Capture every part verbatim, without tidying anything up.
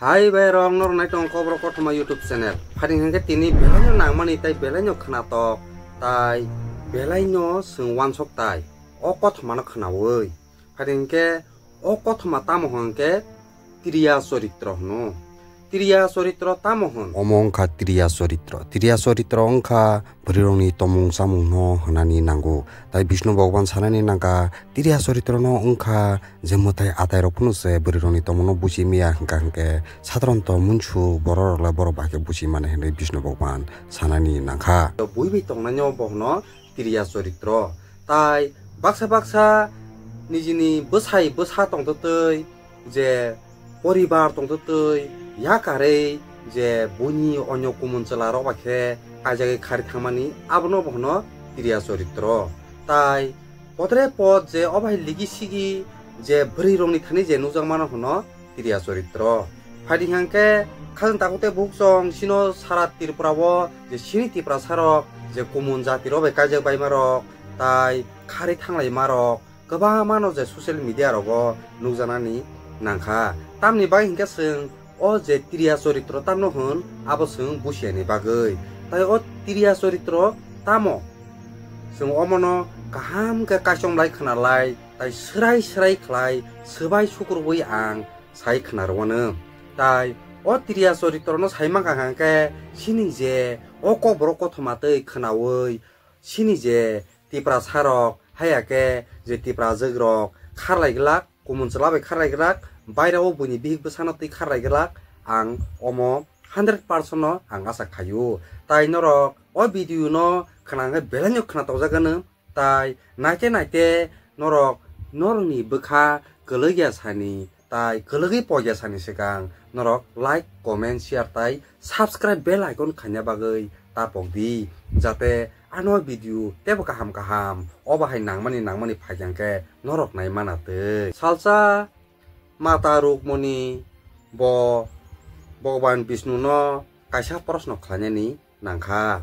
Hai bai rok, norok nai tongo Kokborok Kothoma YouTube channel. Phaidi hwnkhe tini belaino nangmani tai belaino khwnatok tai belaino chwng uansuk tai o kothomano khwnaui. Phaidi hwnkhe o kothoma tamo hwnkhe Tiriya Choritro hwno. Tiriya Choritro tamo hwn? Omo wngkha Tiriya Choritro. Tiriya Choritro wngkha bwrwirokni tongmung chamungno hwnani nango. Tai Bishnu Bhagwan sanani nangkha, Tiriya Choritrono wngkha je mwtai atairok phano se bwrwirokni tongmungno buchi maya hwnkha hwnkhe sadharanto munsu bororok le borok bai khe buchi mani hwnwi Bishnu Bhagwan sanani nangkha. Bui bai tongnaino bo hwno Tiriya Choritro. Tai baksa baksa nijini bwsai bwsa tongtwtwi je poribar tongtwtwi yakarwi je buini onyo kumun chwlarok bai khe kaijagwi kharwi thangmani, abono bo hwno Tiriya Choritro. Tai podre pod je o bai ligi sigi je bwrwirokni thani je nukjakmano hwno Tiriya Choritro. Phaidi hwnkhe khajang takhuk tei bukhuk chwng sino sara Tripura o je sini Tiprasarok je kumun jatirok bai kaijak baimarok tai kharwi thanglaimarok kwbangmano je social media rogo nukjaknani nangkha. Tamni bagwi hwnkhe chwng o je Tiriya Choritro tamno hwn, abo chwng buchiyani bagwi. Tai o Tiriya Choritro tamo? Chwng omono kaham khe kaichom lai khna lai, tai swrai swrai khlai swbai sukrubwi ang sai khna rwano. Tai o Tiriya Choritrono sai mankha hwnkhe chini je o Kokborok Kothoma twi khnaui chini je Tiprasarok, haiya khe je Tiprajwk rok kharlai glak, kumun chwla bai kharlai glak, baira o buini bihik bwsano twi kharlai glak, ang omo hundred percent no ang acha khaio. Tai norok o video no khna hwnkhe belai no khna tokjak gwnang, tai naite naite norok norokni bwkha kwlwkya sani tai kwlwgwi poikya sani swkang norok like, comment, share tai subscribe bell icon khaina bagwi tapok di, jate ano video teibo kaham kaham o bahai nangmani nangmani phaikya hwnkhe norok nai mana twi. Salsa Mata Rukmoni bo Bhagwan Bishnu no kaisa proshno khlainani nangkha.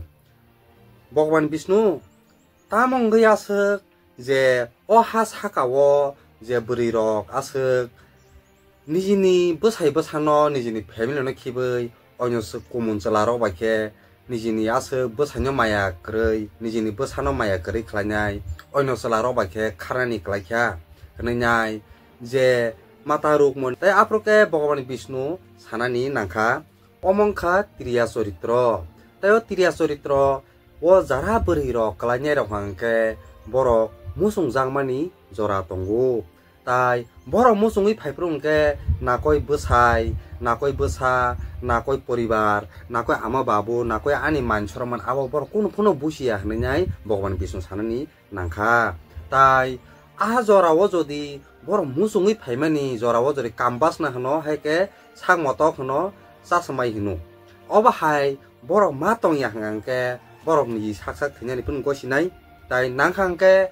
Bhagwan Bishnu, tamo wngwi aswk je o ha saka o je bwrwi rok aswk nijini bwsai bwsano, nijini family no khibwi oino swk kumun chwla rok bai khe nijini aswk bwsaino maya kwrwi, nijini bwsano maya kwrwi khlainai oino chwla rok bai khe kharnani kwlaikha hwnwi nai je Mata Rukmoni tei aphuru khe Bhagwan Bishnu sanani nangkha. Omo wngkha Tiriya Choritro. Tai o Tiriya Choritro o jara bwrwi rok kwlainai rok hwnkhe borok muchung jakmani jora tongo. Tai borok muchungwi phaiphuru hwnkhe nakoi bwsai, nakoi bwsa, nakoi poribar, nakoi ama babu, nakoi ani man soroman abo borok kunu phano buchiya hwnwi nai Bhagwan Bishnu sanani nangkha. Tai a jorao jodi borok muchungwi phaimani jorao jodi kambasna hwno, hai khe sak motok hwno, chasmai hwno, obo hai borok ma tongya hwnkha hwnkhe borokni sak sak thwinani phano gosinai. Tai nangkha hwnkhe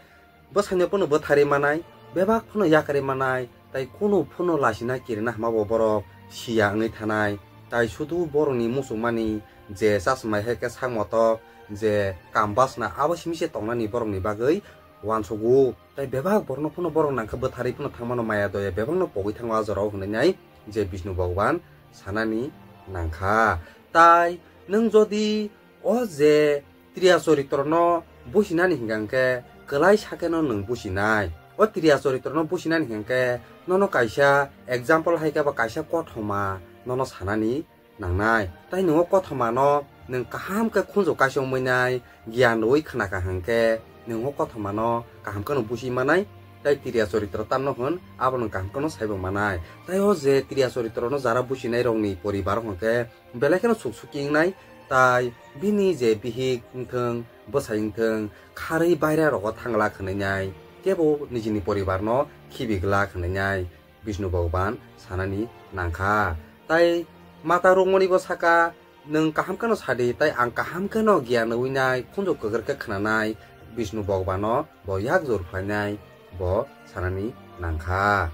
bwsaino phano bwtharwi manai, bebak phano yakarwi manai, tai kunu phano lasina kirina hwnmabo borok siya wngwi thanai. Tai sudu borokni muchungmani je chasmai hai khe sak motok je kambasna abo simi se tongnani borokni bagwi uansugo. Tai bebak borokno phano borok nangkha bwtharwi phano thangmano maya doya bebakno pogwi thango a jorao hwnwi nai je Bishnu Bhagwan sanani nangkha. Tai nwng jodi o je Tiriya Choritrono businani hingka hwnkhe kwlai sakeno nwng businai. O Tiriya Choritrono businani hingka hwnkhe nono kaisa example hai khe ba kaisa kothoma nono sanani nangnai. Tai nwng o kothomano nwng kaham khe khunju kaisa wngwi nai, giyan rwui khna kha hwnkhe nwng o kothomano kaham kheno busi manai. Tai Tiriya Choritro tamno hwn, abono kaham kheno saibo manai. Tai o je Tiriya Choritrono jara businai rokni poribar hwnkhe belai kheno suk suki wngnai, tai bini je bihik wngthwng, bwsai wngthwng, kharwi baira rogo thang glak hwnwi nai, kebo nijini poribar no khibi glak hwnwi nai Bishnu Bhagwan sanani nangkha. Tai Mata Rukmoni bo saka, nwng kaham kheno sadi, tai ang kaham kheno giyan rwui nai, khunju kwkar khe khwnanai Bishnu Bhagwano bo yak jor khlainai, bo sanani nangkha.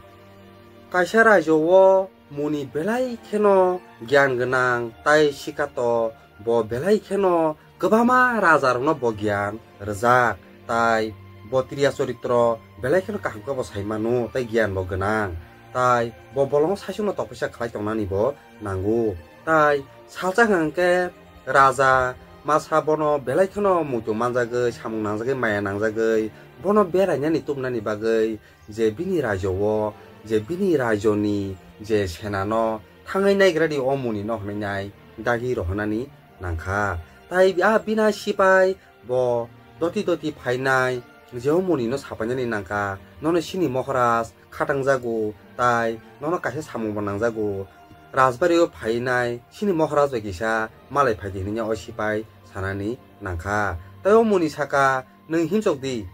Kaisa raijo o muni belai kheno giyan gwnang tai sikato, bo belai kheno kwbangma raja rokno bo giyan rwjak, tai bo Tiriya Choritro belai kheno kaham khe bo sai mano tai giyan bo gwnang. Tai bo bolongno saichungno tokpisa khlai tongnani bo nango. Tai salsa hwnkhe raja masa bono belai kheno muitu manjagwi, samung nangjagwi, maya nangjagwi, bono berainani tubunani bagwi je bini raijo-o, je bini raijoni je senano thangwi naigradi o munino hwnwi nai dagi rohornani nangkha. Tai a bina sipai bo doti doti phainai, je o munino sapainani nangkha, "Nono sini Moharaj khatangjago, tai nono kaisa samungbo nangjago. Rajbari-o phainai, sini Moharaj bai kisa malai phaidi," hwnwi o sipai sanani nangkha. Tai o muni saka, "Nwng himchok di,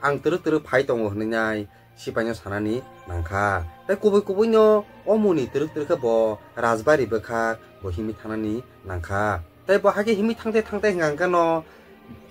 ang twrwk twrwk phai tongo," hwnwi nai sipaino sanani nangkha. Tai kubui kubui no o muni twrwk twrwk khe bo rajbari bwkhak bo himwi thanani nangkha. Tai bo hakhe himwi thangte thangte hwnkha hwnkhe no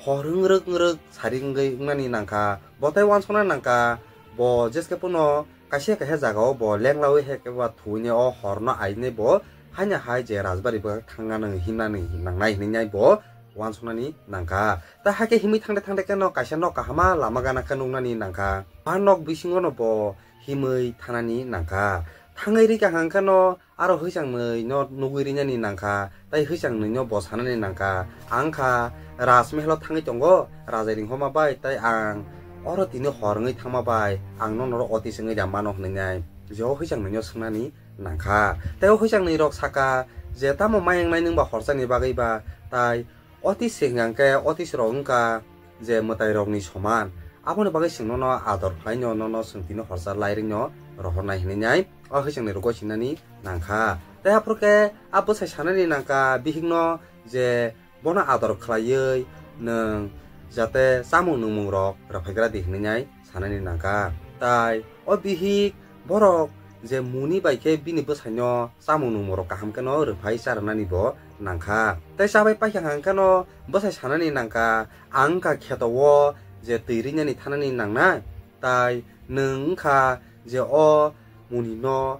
hor wngrwk wngrwk sari wngwi wngnani nangkha. Bo tai uansukna nangkha, bo jeske phano kaisa kaisa jagao bo lenglawi hai khe ba thuwi nai o horno aini bo haino hai je rajbari bwkhak thangna nang himnani nangnai hinwi nai bo uansuknani nangkha. Ta hakhe himwi thangde thangde khe no kaisa nok kahama lama gana khe nuknani nangkha. A nok bisingo no bo himwi thanani nangkha. Thangwi rikha hwnkha no aro hwichang nwi no nugwi rinani nangkha. Tai hwichang nwi no bo sanani nangkha, "Ang kha Rajmehlo thangwi tongo, Raja Ringhoma bai, tai ang oro tini hor wngwi thangma bai ang nono oro otis wngwi da mano," hwnwi nai. Je o hwichang nwi no swngnani nangkha. Tai o hwichang nwi rok saka je, "Tamo mayang nai nwng ba horchani bagwi ba?" Tai otis se hwnkha khe otis rok wngkha je mwtai rokni soman. Aboni bagwi chwng nono ador khlai no, nono chwng tini horsa lai ring no rohor nai hinwi nai o hwichang nwi rok goi sinani nangkha. Tai aphuru khe a bwsai sanani nangkha bihik no je bono ador khlaiwi nwng jate chamung nungmung rok rwphaigra di hinwi nai sanani nangkha. Tai o bihik borok je muni bai khe bini bwsaino chamung nungmung rok kaham kheno rwphai charwnani bo nangkha. Tai chabai paikha hwnkhe no bwsai sanani nangkha, "Ang wngkha kheto o je twi rinani thanani nangnai, tai nwng wngkha je o muni no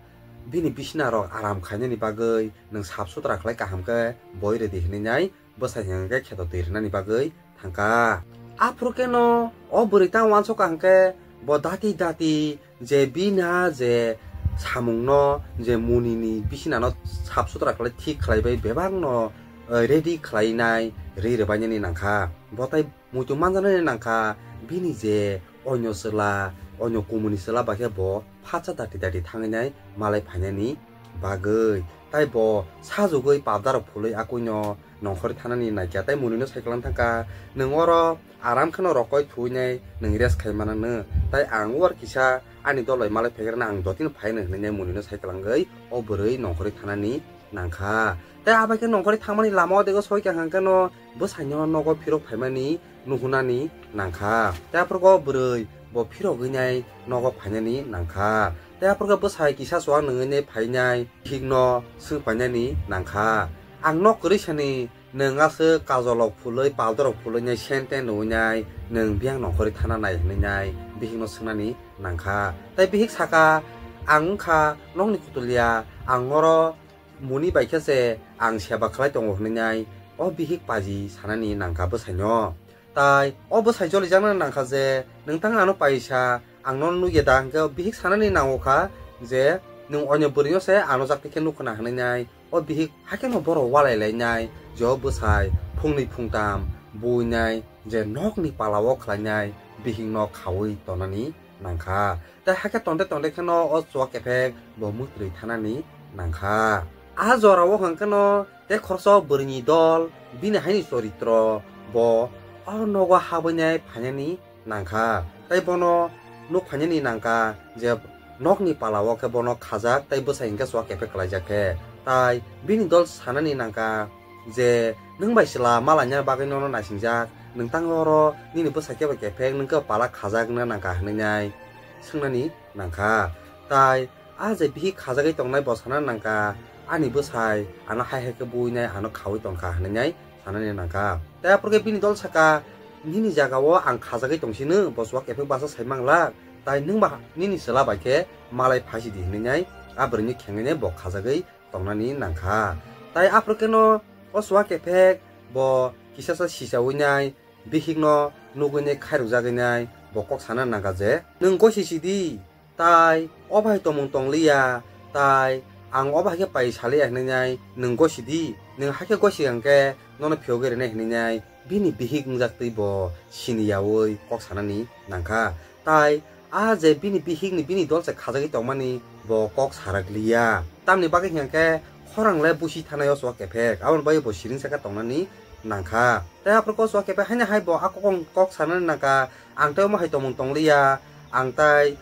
bini bisina rok aram khainani bagwi nwng sap sutra khlai kaham khe boi rwdi," hinwi nai bwsai hwnkhe kheto twi rwnani bagwi thangkha. Aphuru khe no o bwrwi tang uansukha hwnkhe bo dati dati je bina je samung no je muni ni bisina no sap sutra khlai thik khlai bai bebak no, eh, ready khlai nai ri rwbainani nangkha. Bo tai muitu manjanani nangkha bini je onyo chwla, onyo kumuni chwla bai khe bo phatsa dati dati thangwi nai malai phainani bagwi. Tai bo sajugwi pabdarok phulwi akuino nongkhorwi thanani naikha, tai munino sai kwlang thangkha, "Nwng oro aram kheno rokoi thuinai nwng rest khai mananw, tai ang uar kisa ani dol bai malai phaigrana ang dotino phaino," hwnwi munino sai kwlangwi o bwrwi nongkhorwi thanani nangkha. Tai abai khe nongkhorwi thangmani lama o dego soikha hwnkhe no bwsaino nogo phirok phaimani nuhunani nangkha. Tai aphuru o bwrwi bo phirogwi nai nogo phainani nangkha. Tai aphuru khe bwsai kisa chuwak nungwi nai phainai thikno swng painani nangkha. Ang nok kwrwi sani nwng aswk kajolrok phulwi, paldorok phulwi nai sente nungwi nai nwng biyang nongkhorwi thana nai hwnwi nai bihikno swngnani nangkha. Tai bihik saka, "Ang wngkha nokni kutulia, ang oro muni bai khe se ang seba khlai tongo," hwnwi nai o bihik paji sanani nangkha bwsaino. Tai o bwsai jolijaknani nangkha je, "Nwng tang ano paisa, ang nono nukya da?" Hwnkhe o bihik sanani nango kha je, "Nwng onyo bwrwino se ano jakti khe nukha na," hwnwi nai o bihik hakhe no borok walai lainai je o bwsai phungni phungtam buinai je nokni palao khlainai bihikno khaui tonani nangkha. Tai hakhe tonde tonde kheno o chuwak kephek bo mwtwrwi thanani nangkha. A jorao hwnkhe no tei khoroksa bwrwini dol bini haini choritro bo o nogo habwinai phainani nangkha. Tai bono nuk phainani nangkha je nokni palao khe bono khajak tai bwsai hwnkhe chuwak kephek kwlaijak khe. Tai bini dol sanani nangkha je, "Nwng bai chwla malaina bagwi nono naisingjak, nwng tang oro nini bwsai khe bai kephek, nwng khe pala khajak wngna nangkha," hwnwi nai swngnani nangkha. Tai a je bihik khajagwi tongnai bo sana nangkha, "Ani bwsai ano hai hai khe buinai ano khaui tongkha," hwnwi nai sanani nangkha. Tai aphuru khe bini dol saka, "Nini jagao ang khajagwi tongsino, bo chuwak kephek basa sai manglak, tai nwng ba nini chwla bai khe malai phaisidi," hwnwi nai a bwrwini khengwi nai bo khajagwi tongnani nangkha. Tai aphuru khe no o chuwak kephek bo kisasa sichaui nai bihikno nugwi nai khairokjagwi nai bo kok sana nangkha je, "Nwng gosi sidi, Tai o bai tongmung tongliya, tai ang o bai khe pai saliya hinwi nai nwng gosi di, nwng hakhe gosi hwnkhe nono phiyogwi rwnai hinwi nai bini bihik wngjak twi bo sini yaui kok sanani nangkha. Tai a je bini bihikni bini dol se khajagwi tongmani bo kok sarak liya. Tamni bagwi hwnkhe khorang le busi thanai o chuak kephek, aboni bagwi bo siring saka tongnani nangkha. Tai aphuru o chuak kephek haino hai bo a kok, kok sanani nangkha, ang tai omo hai tongmung tongliya, ang tai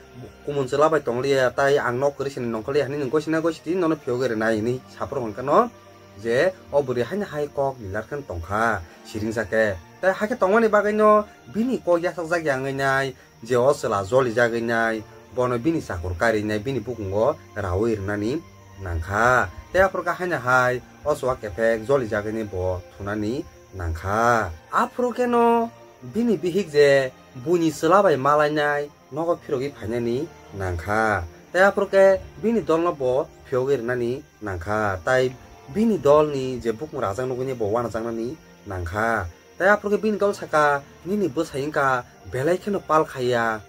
kumun chwla bai tongliya, tai ang nok kwrwi sini nongkhorliya hinwi nwng gosi na gosi di nono phiyogwi rwnai hinwi saphuru hwnkhe no je o bwrwi haino hai kok lilar khe tongkha siring sake. Tai hakhe tongmani bagwi no bini kok yachakjak ya wngwi nai, je o chwla jolijagwi nai, bono bini chakur kari nai, bini bukungo raui rwnani nangkha. Tei aphuru khe haino hai o chuak kephek jolijagwi bo thunani nangkha. Aphuru khe no bini bihik je buini chwla bai malainai nogo phirogwi phainani nangkha. Tei aphuru khe bini dolno bo phiyogwi rwnani nangkha. Tai bini dolni je bukung rajak nugwi bo wanajaknani nangkha. Tai aphuru khe bini dol saka, "Nini bwsai wngkha belai kheno pal khaiya,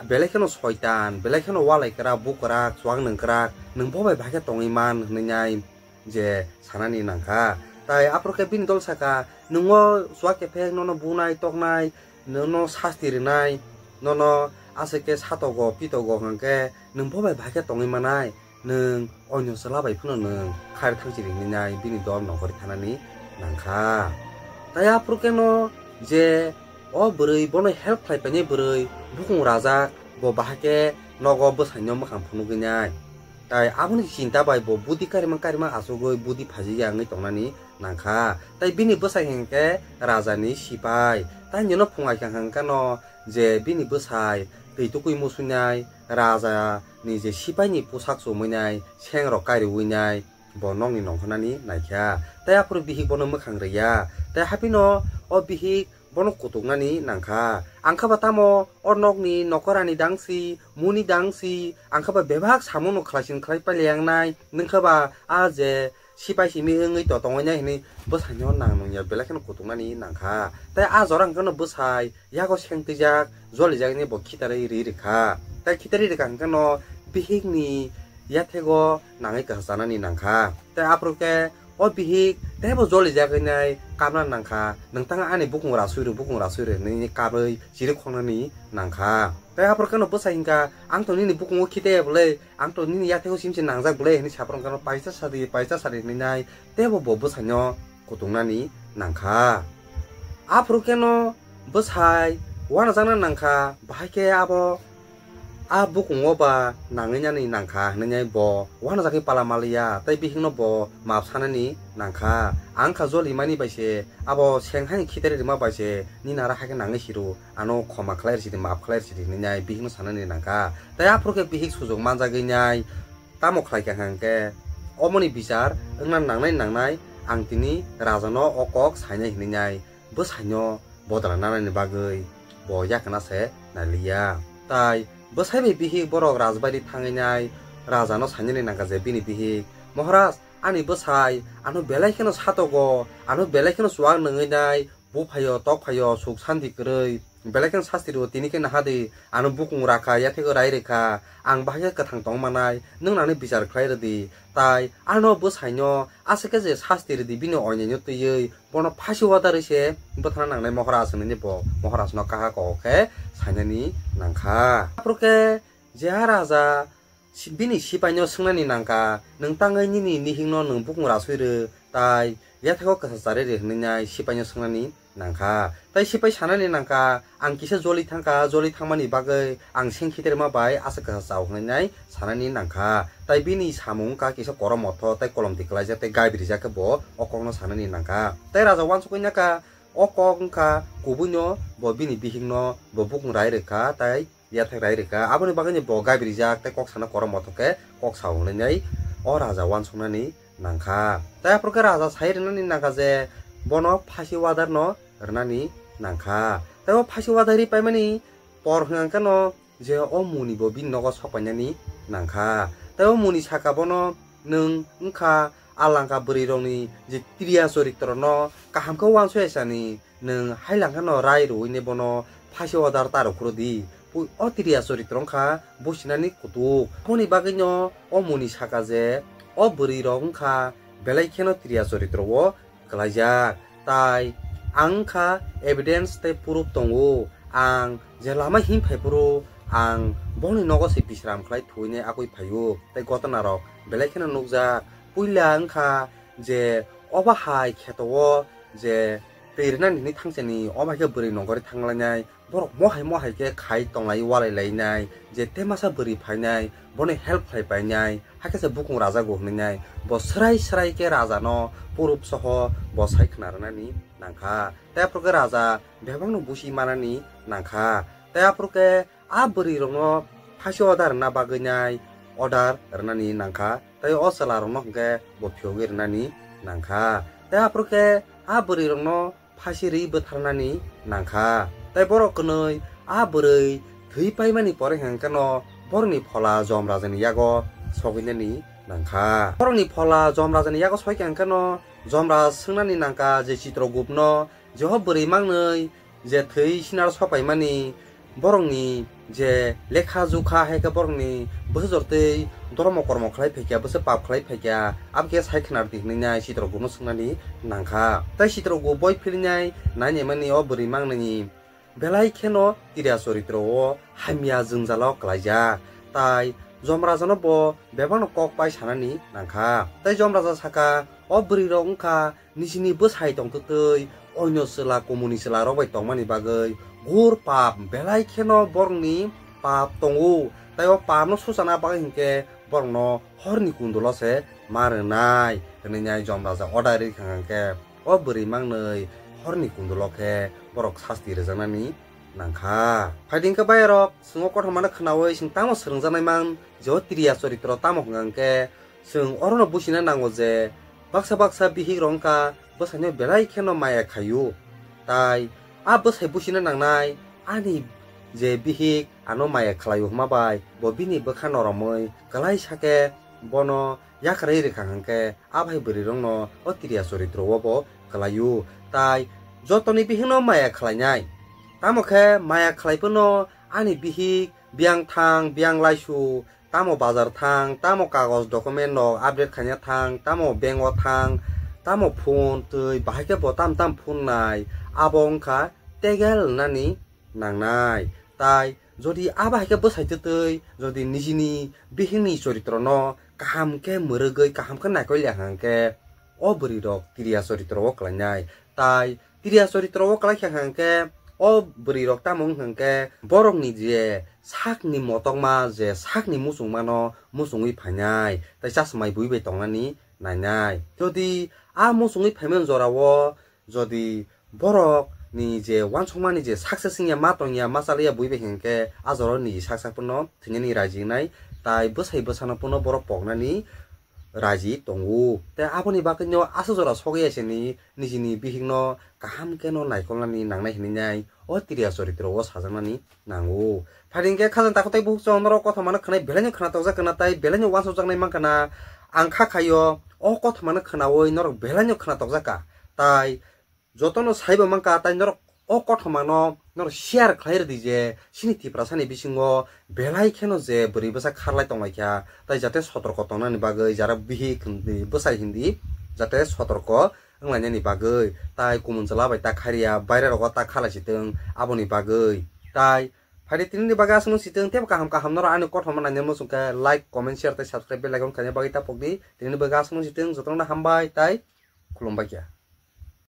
belai kheno soitan, belai kheno walai kwrak, bukrak, chuak nungkrak, nwng bo bai bahai khe tongwi man," hwnwi nai je sanani nangkha. Tai aphuru khe bini dol saka, "Nwng o chuak kephek nono bunai toknai, nono sasti rwnai, nono aswk khe satogo, pitogo hwnkhe nwng bo bai bahai khe tongwi manai." Nwng oino chwla bai phano nwng khair thangchi ringwi nai bini dol nongkhorwi thanani nangkha. Tai aphuru khe no je o bwrwi bono help khlai painai bwrwi bukung rajak bo bahai khe nogo bwsaino mwkhang phunugwi nai. Tai aboni chinta bai bo budi karima karima achugwi budi phaji ya wngwi tongnani nangkha. Tai bini bwsai hwnkhe rajani sipai. Tai nino phungai kha hwnkhe no je bini bwsai twi tukui musuinai raja ni je sipai ni pusak chumui nai, seng rok kariui nai, bo nokni nongkhornani naikha. Tai aphuru bihik bono mwkhang rwya. Tai haphino o bihik bono kutuknani nangkha. Angkha ba tamo o nokni nokorani dangsi, muni dangsi, angkha ba bebak samung no khlaisin khlai pailiyangnai, nungkha ba a je sipai simi wngwi to tongwi nai hinwi bwsaino nang nungya belai kheno kutuknani nangkha. Tai a jora hwnkhe no bwsai yago seng twijak, jolijak hinwi bo khitarwi ri rwkha. Tai khitarwi rwkha hwnkhe no bihikni yathego nangwi kwsa chanani nangkha. Tai aphuru khe o bihik teibo jolijak hinwi kapna nangkha, "Nwng tang ani bukung rasui rw, bukung rasui rw," hinwi kabrwi chirikhoknani nangkha. Tai aphuru khe no bwsai hwnkha, "Ang to nini bukungo khitaya bwle, ang to nini yathego simse nangjak bwle," hinwi saphuru hwnkhe no, "Paisa sadi, paisa sadi," hinwi nai teibo bo bwsaino kutuknani nangkha. Aphuru khe no bwsai wanajakna nangkha, bahai khe abo a bukungo ba nangwi nani nangkha hinwi bo wanajagwi pala maliya, tai bihikno bo map sanani nangkha. Ang kha jolimani bai se, abo seng haini khitarwi rwma bai se, nini aro hakhe nangwi siru, ano khoma khlai rw sidi, map khlai rw sidi hinwi nai bihikno sanani nangkha. Tai aphuru khe bihik sujuk manjagwi nai tamo khlai kha hwnkhe, omoni bichar wngna nangnai nangnai, ang tini rajano o kok sainai hinwi nai bwsaino bodol nanani bagwi bo yakna se naliya. Tai bwsai bai bihik borok rajbari thangwi nai rajano sainani nangkha je bini bihik, "Maharaj, ani bwsai ano belai kheno satogo, ano belai kheno chuak nungwi nai, buphaio, tokphaio, suk santi kwrwi, belai kheno sasti rwo, tini khe naha di, ano bukung rakha, yathego rai rwkha, ang bahai khe kwthang tong manai, nwng nani bichar khlai rwdi, tai ano bwsaino aswk khe je sasti rwdi, bini oinaino twiwi bono phasi wadarwi se bwthana nangnai Maharaj," hinwi bo Maharajno kaha kok khe sainani nangkha. Aphuru khe je a raja si-, bini sipaino swngnani nangkha, "Nwng tangwi nini nihikno nwng bukung rasui rw, tai yathego kwsa charwi rw," hinwi nai sipaino swngnani nangkha. Tai sipai sanani nangkha, "Ang kisa joli thangkha, joli thangmani bagwi ang seng khitarima bai aswk kwsa chao," hinwi nai sanani nangkha. Tai bini samung wngkha kisa korom motho, tai kolom tiklaijak, tai gaibi rijak khe bo o kokno sanani nangkha. Tai raja uansukwi nangkha, o kok wngkha kubuino bo bini bihikno bo bukung rai rwkha, tai yathek rai rwkha. Aboni bagwino bo gaibi rijak tei kok sana korom mothok khe kok sao hinwi o raja uansuknani nangkha. Tai aphuru khe raja sai rwnani nangkha je bono phasi wadarno rwnani nangkha. Tai o phasi wadar ri paimani por hwnkha kheno je o muni bo bini nogo sok painani nangkha. Tai o muni saka bono, "Nwng wngkha a langka bwrwi rokni je triya choritrono kaham khe uansukya sani, nwng hai langkhano rai rwui nai bono phasi order ta rw phuru di, Pui-, o tiriya choritro wngkha businani kutuk. Aboni bagwino o muni saka je o bwrwi rok wngkha belai kheno tiriya choritro o kwlaijak. Tai ang wngkha evidence tei proof tongo. Ang je lama him phai phuru ang boni nogo se bisram khlai thuinai agwi phaio. Tei gotona rok belai kheno nukjak. Puila wngkha je obo hai kheto o je twi rwnani hwnwi thangsani obo hai khe bwrwi nongori thanglainai. Borok mohai mohai khe khai tonglai walai lainai, je temasa bwrwi phainai, bono help khlai painai, hakhe se bukung rajago hwnwi nai. Bo srai srai khe rajano purub soho bo sai khna rwnani nangkha. Tei aphuru khe raja bebakno busi manani nangkha. Tei aphuru khe a bwrwi rokno phasi order rwna bagwi nai order rwnani nangkha. Tei o chwla rokno hwnkhe bo phiyogwi rwnani nangkha. Tei aphuru khe a bwrwi rokno phasi rwi bwtharnani nangkha. Tei borok kwnwi a bwrwi thwi paimani pore hwnkhe no borokni phola Jom Rajani yago sogwinani nangkha. Borokni phola Jom Rajani yago soikha hwnkhe no Jom Raj swngnani nangkha je Chitragupno je o bwrwi mangnwi je thwi sinar sopaimani borokni je lekha jukha hai khe borokni bwsajor tei dhormo kormo khlai phaikha, bwsa pap khlai phaikha, abo khe sai khna rwdi hwnwi nai Chitragupno swngnani nangkha. Tei Chitragup boi philinai nainai mani o bwrwi mangnani belai kheno tiriya choritro o hamya jwngjalo kwlaijak. Tai Jom Rajano bo bebakno kok pai sanani nangkha. Tei Jom Raja saka, o bwrwi rok wngkha nijini bwsai tongtwtwi oino chwla kumuni chwla rok bai tongmani bagwi gur pap belai kheno borokni pap tongo, tei o papno suchana bagwi hinkhe borokno horni kundulo se ma rwnai hwnwi nai Jom Raja order rikha hinkhe o bwrwi mangnwi horni kundulo khe borok sasti rwjaknani nangkha. Phaidi hinkhe bayarok chwng o kothomano khwnaui chwng tamo swrwngjaknai man je o tiriya choritro tamo hwnkha hinkhe chwng orono buchina nango je baksa baksa bihik rok wngkha bwsaino belai kheno maya khlaio. Tai a bwsai buchina nangnai ani je bihik ano maya khlaio hwnma bai bo bini bwkha noromwi kwlai sakhe bono yakarwi rwkha hwnkhe a bai bwrwi rokno o tiriya choritro o bo kwlaio. Tai jotoni bihikno maya khlainai. Tamo khe maya khlai phano ani bihik biyang thang, biyang laisu, tamo bazar thang, tamo kagoj document rok update khaina thang, tamo bank o thang, tamo phone twi bahai khe bo tam tam phone nai, abo wngkha tegel nani nangnai. Tai jodi abo hai khe bwsai twtwi jodi nijini bihikni choritrono kaham khe mwrwgwi kaham khe naikol ya hwnkhe o bwrwi rok tiriya choritro o kwlainai. Tai tiriya choritro o kwlai kha hwnkhe o bwrwi rok tamo wng hwnkhe borokni je sakni motokma je sakni muchungmano muchungwi phainai tei chasmai bui bai tongnani nainai. Jodi a muchungwi phaimani jorao jodi borok ni je uansukmani je success wngya ma tongya ma chalaiya bui bai hwnkhe a jorao niji sak sak phano thwinani raji wngnai tai bwsai bwsano phano borok poknani raji tongo. Tei aboni bagwino aswk jora sogwi ya sini nijini bihikno kaham kheno naikolnani nangnai hinwi nai o tiriya choritro o sajaknani nango. Phaidi hinkhe khajang takhuk tei bukhuk chwng norok kothomano khwnai belaino khwna tokjak khwna tai belaino uansukjaknai mankha na ang kha khaio o kothomano khwnaui norok belaino khwna tokjak kha. Tai jotono saibo mankha tai norok o kothomano norok share khlai rwdi je chini Tiprasani bisingo belai kheno je bwrwi bwsa kharlai tonglaikha tai jate sotorko tongnani bagwi jara bihik hindi bwsai hindi jate sotorko wnglainani bagwi tai kumun chwla bai ta kharya baire rogo ta kharlai sitwng aboni bagwi tai phaidi tinini bagwi aswk sitwng teibo kaham kaham norok ani kothoma naina muchungkhe like comment share tei subscribe bell icon khaina bagwi ta pokdi tinini bagwi aswk sitwng jotono hambai tai khulumbai kha.